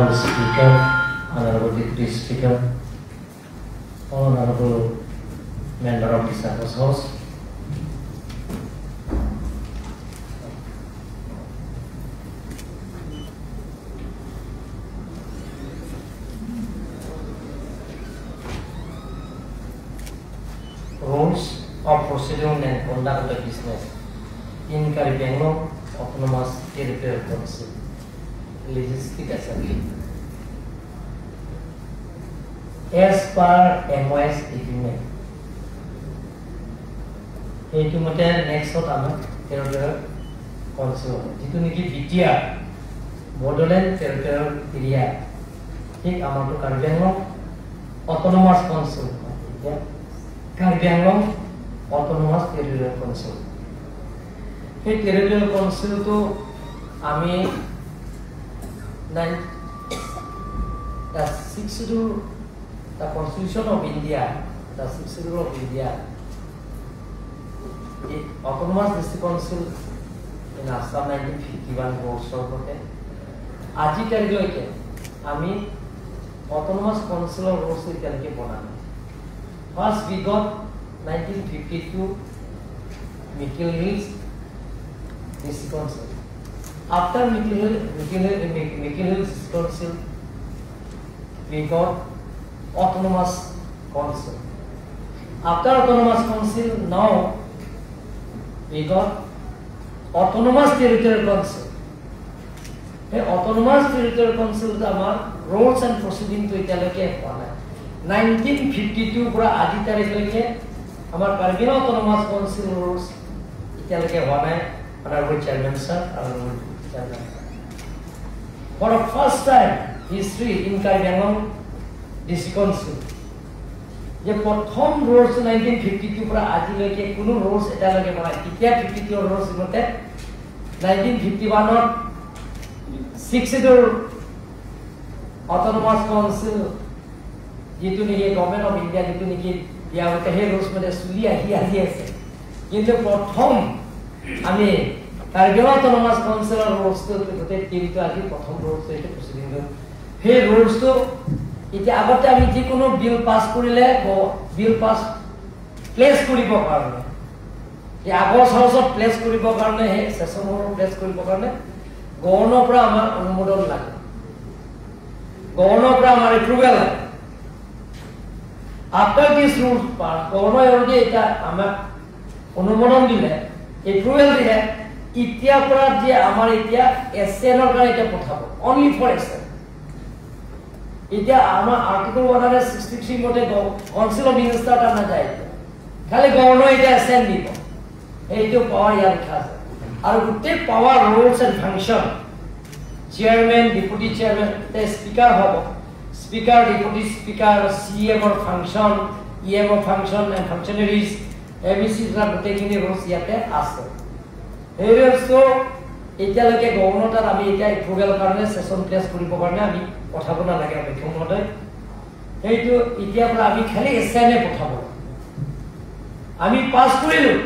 Honorable Speaker, Honorable Deputy Speaker, Honorable Member of this House, Rules of Procedure and Conduct of the Business in Karbi Anglong Autonomous Territorial Council, Legislative Assembly. As per MOS agreement, সেইটো মতে next আমাৰ territorial council হ'ব, যিটো নেকি BTR, Bodoland territorial area, ঠিক আমাৰটো Karbi Anglong autonomous council, এতিয়া Karbi Anglong autonomous territorial council. সেই টেৰিটৰিয়েল কাউন্সিলটো আমি 6 schedule, the Constitution of India, the 6 schedule of India, Autonomous District Council in Assam 1951 বৰ্ষৰ মতে আজি তাৰিখলৈকে আমি অট'নমাছ কাউন্সিলৰ ৰুলছ এতিয়ালৈকে বনা নাই। First we got 1952 Mikir Hills District Council. After Mikir Hills District Council, we got Autonomous Council. After Autonomous Council, now we got Autonomous Territorial Council. এই Autonomous Territorial Council আমাৰ rules and proceeding টো এতিয়ালৈকে হোৱা নাই। 1952 পৰা আজি তাৰিখলৈকে আমাৰ কাৰ্বি Autonomous Council rules এতিয়ালৈকে হোৱা নাই। Honorable Chairman Sir, Honorable Chairman Sir. For the first time history in Karbi Anglong District Council, যে প্ৰথম ৰুলছ 1952 পৰা আজিলৈকে কোনো ৰুলছ এতিয়ালৈকে বনাই, তেতিয়া 52 ৰুলছ মতে 1951ত 6 schedule autonomous council যিটো নেকি গভৰ্ণমেণ্ট অফ ইণ্ডিয়া যিটো নেকি দিয়া হৈছে, সেই ৰুলছ মতে চলি আহি আহি আছে। কিন্তু প্ৰথম আমি কাৰ্বি অট'নমাছ কাউন্সিলৰ ৰুলছটো গোটেই টিমটো আজি প্ৰথম ৰুলছটো এইটো প্ৰচিডিং, সেই ৰুলছটো এতিয়া আগতে আমি যিকোনো বিল পাছ কৰিলে বিল পাছ প্লেচ কৰিবৰ কাৰণে, এই আগৰ হাউচত প্লেচ কৰিবৰ কাৰণে, সেই ছেশ্যনৰ প্লেচ কৰিবৰ কাৰণে গভৰ্ণৰ পৰা আমাৰ অনুমোদন লাগে, গভৰ্ণৰ পৰা আমাৰ এপ্ৰুভেল লাগে। আফটাৰ দিছ ৰুলছ পাছ, গভৰ্ণৰ অলৰেডি এতিয়া আমাক অনুমোদন দিলে, এপ্ৰুভেল দিলে, এতিয়াৰ পৰা যে আমাৰ এতিয়া এছেনৰ কাৰণে এতিয়া পঠাব, অনলি ফৰ এছেন। এতিয়া আমাৰ আৰ্টিকল 163 মতে কাউন্সিল অফ মিনিষ্টাৰ তাত নাযায়, এতিয়া খালি গভৰ্ণৰ এতিয়া এছেন দিব, সেইটো পাৱাৰ ইয়াত লিখা আছে। আৰু গোটেই power roles and function, chairman, deputy chairman, এতিয়া স্পীকাৰ হ'ব, স্পীকাৰ, ডেপুটি স্পীকাৰ, চি এমৰ ফাংচন, ই এমৰ function and functionaries, M E C, গোটেইখিনি ৰুলছ ইয়াতে আছে। সেই ৰুলছটো এতিয়ালৈকে গভৰ্ণৰ তাত আমি এতিয়া এপ্ৰুভেল কাৰণে ছেশ্যন প্লেচ কৰিবৰ কাৰণে আমি পঠাব নালাগে অধ্যক্ষ মহোদয়। সেইটো এতিয়াৰ পৰা আমি খালি এছেনে পঠাব, আমি পাছ কৰিলোঁ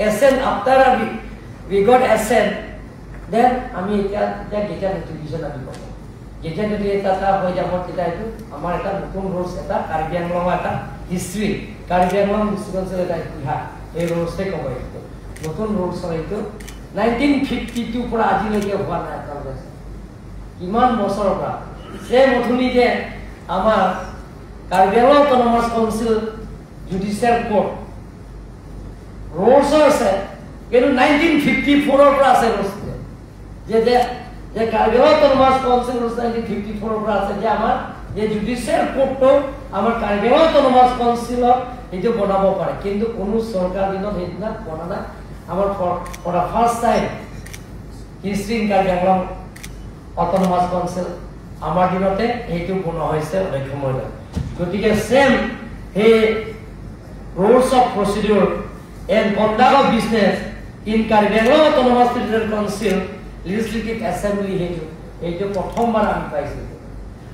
এছেন, আফটাৰ আমি we got এছেন, then আমি এতিয়া এতিয়া গেজেট নটিফিকেশ্যন আমি পাব, গেজেট নটিফিকেশ্যন এটা হৈ যাব, তেতিয়া এইটো আমাৰ এটা নতুন ৰুলছ, এটা কাৰ্বি আংলঙৰ এটা history, Karbi Anglong district council এটা ইতিহাস, এই ৰুলছে ক'ব। এইটো নতুন ৰুলছৰ এইটো 1952 পৰা আজিলৈকে হোৱা নাই আপোনালোকে কিমান বছৰৰ পৰা। ছেম অথনি যে আমাৰ Karbi Anglong Autonomous Council Judicial Court ৰুলছো আছে, কিন্তু 1954ৰ পৰা আছে ৰুলছ, যে যে Karbi Anglong autonomous council rules 1954ৰ পৰা আছে, যে আমাৰ যে জুডিচিয়েল কোৰ্টটো আমাৰ কাৰ্বি আংলং অট'নমাছ কাউন্সিলত সেইটো বনাব পাৰে, কিন্তু কোনো চৰকাৰ দিনত সেইদিনা বনা নাই। আমাৰ for the first time history in Karbi Anglong Autonomous Council আমাৰ দিনতে সেইটো বনোৱা হৈছে অধ্যক্ষ মহোদয়। গতিকে ছেম সেই rules of procedure and conduct of business in Karbi Anglong Autonomous Territorial Council Legislative Assembly সেইটো প্ৰথমবাৰ আমি পাইছিলোঁ।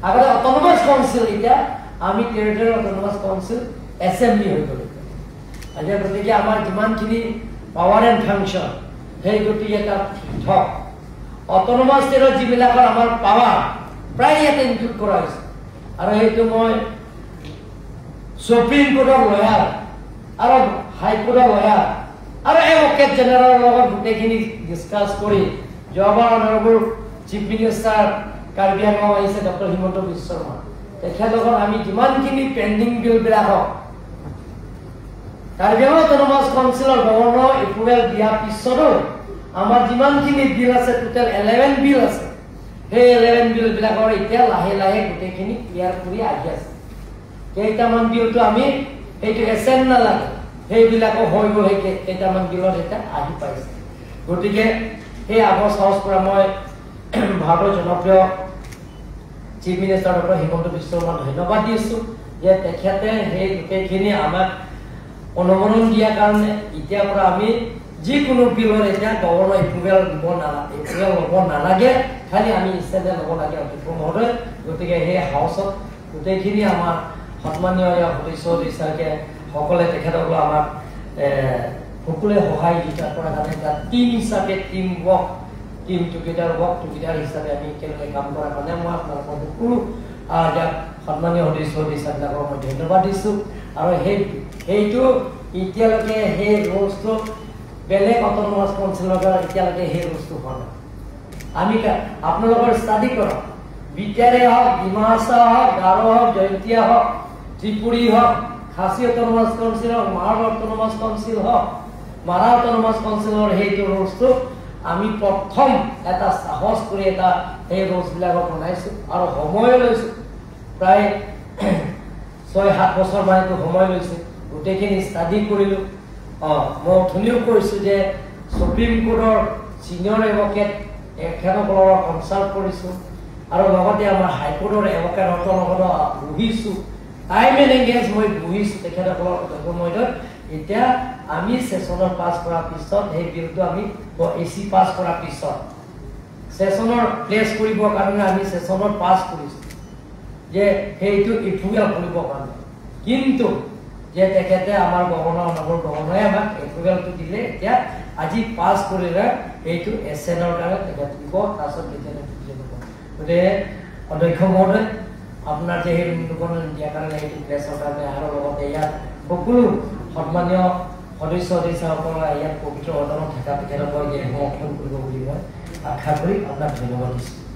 আগতে অট'নমাছ কাউন্সিল, এতিয়া আমি টেৰিটৰিয়েল অট'নমাছ কাউন্সিল এছেম্বলি হৈ গ'ল এতিয়া। গতিকে আমাৰ যিমানখিনি পাৱাৰ এণ্ড ফাংচন, সেই গতিকে তাত পৃথক অট'নমাছ ষ্টেটত যিবিলাকৰ আমাৰ পাৱাৰ প্ৰায় ইয়াতে ইনক্লুড কৰা হৈছে। আৰু সেইটো মই সুপ্ৰিম কোৰ্টৰ লয়াৰ আৰু হাইকোৰ্টৰ লয়াৰ আৰু এডভকেট জেনেৰেলৰ লগত গোটেইখিনি ডিছকাছ কৰি যোৱাবাৰ honourable chief minister Karbi Anglong আহিছে ডক্টৰ হিমন্ত বিশ্ব শৰ্মা, তেখেতৰ আমি যিমানখিনি পেণ্ডিং বিলবিলাক হওক কাৰ্বি আংলং অট'নমাছ কাউন্সিলৰ গভৰ্ণৰ এপ্ৰুভেল দিয়াৰ পিছতো আমাৰ যিমানখিনি বিল আছে, টোটেল 11 বিল আছে, সেই 11 বিলবিলাকৰ এতিয়া লাহে লাহে গোটেইখিনি ক্লিয়াৰ কৰি আহি আছে। কেইটামান বিলটো আমি সেইটো এচেণ্ট নালাগে, সেইবিলাকো হৈ গ'ল, সেই কেইটামান বিলত এতিয়া আহি পাইছে। গতিকে সেই আগৰ সাহস পৰা মই ভাৰতৰ জনপ্ৰিয় chief minister doctor Himanta Biswa শৰ্মাক ধন্যবাদ দিছোঁ যে তেখেতে সেই গোটেইখিনি আমাক অনুমোদন দিয়াৰ কাৰণে এতিয়াৰ পৰা আমি যিকোনো বিলৰ এতিয়া গভৰ্ণৰ এপ্ৰুভেল দিব নালাগে, এপ্ৰুভেল ল'ব নালাগে, খালি আমি ইচ্ছাতে ল'ব লাগে অধ্যক্ষ মহোদয়। গতিকে সেই হাউচত গোটেইখিনি আমাৰ সন্মানীয় সদস্য সদস্যাকে সকলে তেখেতসকলে আমাক সকলোৱে সহায় কৰাৰ কাৰণে এটা টীম হিচাপে, team work, team together, work together হিচাপে আমি একেলগে কাম কৰাৰ কাৰণে মই আপোনালোকৰ সকলো ইয়াত সন্মানীয় সদস্য সদস্যাবিলাকক মই ধন্যবাদ দিছোঁ। আৰু সেইটো এতিয়ালৈকে সেই ৰুলছটো বেলেগ অট'নমাছ কাউন্সিলৰ এতিয়ালৈকে সেই ৰুলছটো হোৱা নাই। আমি আপোনালোকৰ ষ্টাডি কৰক, বি টি আৰে হওক, ডিমা হাছাও হওক, গাৰো হওক, জয়ন্তীয়া হওক, ত্ৰিপুৰী হওক, খাচী অট'নমাছ কাউন্সিল হওক, মাৰ অট'নমাছ কাউন্সিল হওক, মাৰা অট'নমাছ কাউন্সিলৰ সেইটো ৰুলছটো আমি প্ৰথম এটা সাহস কৰি এটা সেই ৰুলছবিলাকক বনাইছোঁ আৰু সময় লৈছোঁ, প্ৰায় 6-7 বছৰমান এইটো সময় লৈছে। গোটেইখিনি ষ্টাডি কৰিলোঁ। মই অথনিও কৈছোঁ যে সুপ্ৰিম কোৰ্টৰ ছিনিয়ৰ এডভকেট এখেতসকলৰ কনচাল্ট কৰিছোঁ আৰু লগতে আমাৰ হাইকোৰ্টৰ এডভকেটহঁতৰ লগতো বহিছোঁ, টাইম এণ্ড এগেইন মই বহিছোঁ তেখেতসকলৰ সময়ত। এতিয়া আমি ছেশ্যনত পাছ কৰাৰ পিছত সেই বিলটো আমি এ চি পাছ কৰাৰ পিছত ছেশ্যনৰ প্লেচ কৰিবৰ কাৰণে আমি ছেশ্যনত পাছ কৰিছোঁ যে সেইটো এপ্ৰুভেল কৰিবৰ কাৰণে, কিন্তু যে তেখেতে আমাৰ গভৰ্ণৰ, নগৰ গভৰ্ণৰে আমাক এপ্ৰুভেলটো দিলে। এতিয়া আজি পাছ কৰিলে সেইটো এছেনৰ কাৰণে তেখেত দিব, তাৰপিছত তেখেতে দিব। গতিকে অধ্যক্ষ মহোদয়, আপোনাৰ যে সেই অনুমোদন দিয়াৰ কাৰণে সেইটো প্লেচৰ কাৰণে আৰু লগতে ইয়াত সকলো সন্মানীয় সদস্য সদস্যসকল ইয়াত পবিত্ৰ সদনত থকা তেখেতসকল যে সমৰ্থন কৰিব বুলি মই আশা কৰি আপোনাক ধন্যবাদ দিছোঁ।